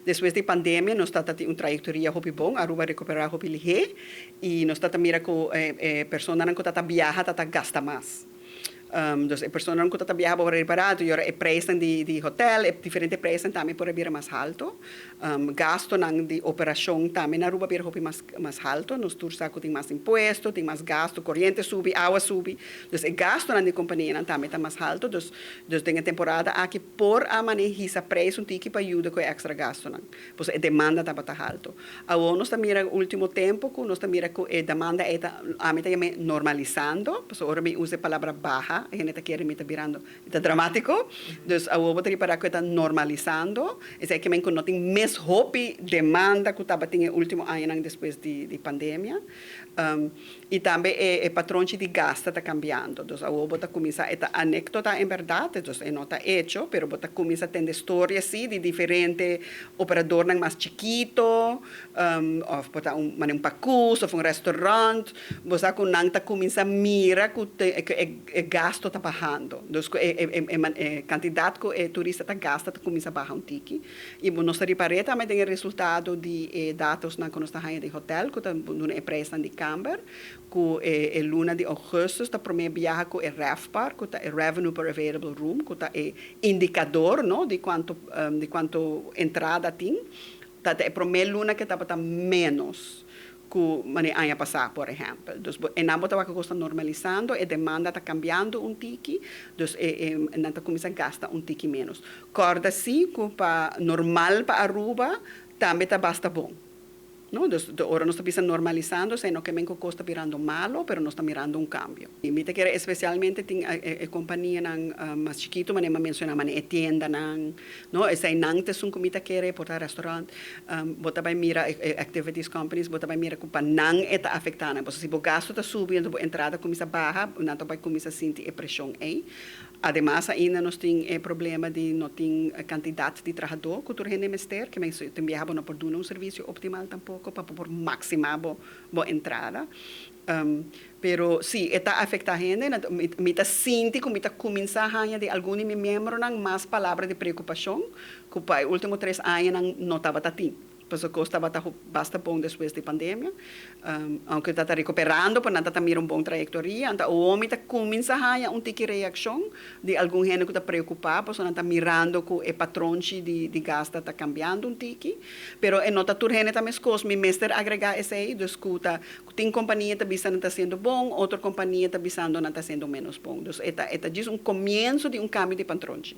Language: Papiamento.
Despues di pandemia, nos tabatin un trayectoria hopi bon, Aruba a recupera hopi lihe, y nos ta mira cu personanan cu ta biaha ta gasta mas. Dus e personanan cu ta biaha por barato, y e prijs di hotel, e diferente prijs tambe por bira mas halto. Gastonan di operacion tambe na Aruba a bira hopi mas halto. Nos tur sa cu tin mas impuesto, tin mas gasto, coriente a subi, awa a subi. Dus e gastonan di compania tambe ta mas halto. Dus den e temporada aki por a maneha prijs un tiki pa yuda cu extra gastonan. Pues e demanda tabata halto. Awor nos ta mira ultimo tempo cu nos ta mira cu e demanda ta ami ta yama normalisando, pues ora mi usa e palabra baha, hende ta kere mi ta birando ta dramatico. Dus awor bo ta ripara cu ta normalisando. Esey kiermen cu no tin mes hopi demanda cu tabatin e ultimo añanan despues di pandemia. Y tambe e patronchi di gasta ta cambiando. Dus awor bo ta cuminsa, ta anecdota en berdad, dus e no ta hecho, pero bo ta cuminsa tende storia asina di diferente operadornan mas chikito, of bo ta un pacus of un restaurant, bo sa cu nan ta cuminsa mira cu e gasto ta bahando. Dus e cantidad cu e turista ta gasta ta cuminsa baha un tiki. Y nos ta ripara tambe den resultado di datonan cu nos ta di hotel, cu ta duna e prijs di camber, cu e luna di augustus ta prome biaha cu e RevPAR, cu ta e revenue per available room, cu ta e indicador, no, di cuanto entrada tin. Ta e prome luna cu tabata menos cu mane aña pasa, por ehempel. Dus e nan bo ta wak ta normalisando, e demanda ta cambiando un tiki, dus e nan ta cuminsa gasta un tiki menos. Corda si cu pa normal pa Aruba tambe ta basta bon. No? Dus ora nos ta bisa normalisando, esey no kiermen cu cos ta birando malo, pero nos ta mirando un cambio. Y mi ta kere especialmente tin e companianan mas chikito, manera mi a menciona, manera e tiendanan, no? Eseynan ta esun cu mi ta kere por ta restaurant, bo ta bay mira activities companies, bo ta bay mira cu pa nan e ta afecta nan. Si bo gasto ta subi, bo entrada cuminsa baha, nan ta bay cuminsa sinti e presion ey. Ademas, ainda nos tin e problema di no tin cantidad di trahado cu tur hende mester, kiermen tin biaha no por duna un servicio optimal tampoco pa por maxima bo entrada. Pero si, ta afecta hende, mi ta sinti cu mi ta cuminsa haya di algun di mi miembronan mas palabra di preocupacion, cu pa e ultimo 3 añanan no tabata tin. Pasobra cos tabata basta bon despues di pandemia. Aunke ta recuperando, pero nan ta mira un bon trayectoria. Anto, awor mi ta cuminsa haya un tiki reaccion di algun hende cu ta preocupa, pasobra nan ta mirando cu e patronchi di gasta ta cambiando un tiki. Pero e no ta tur hende ta mescos, mi mester agrega esey, dus cu ta tin compania ta bisando ta siendo bon, otro compania ta bisando nan ta siendo menos bon. Dus e ta djis un comienso di un cambio di patronchi.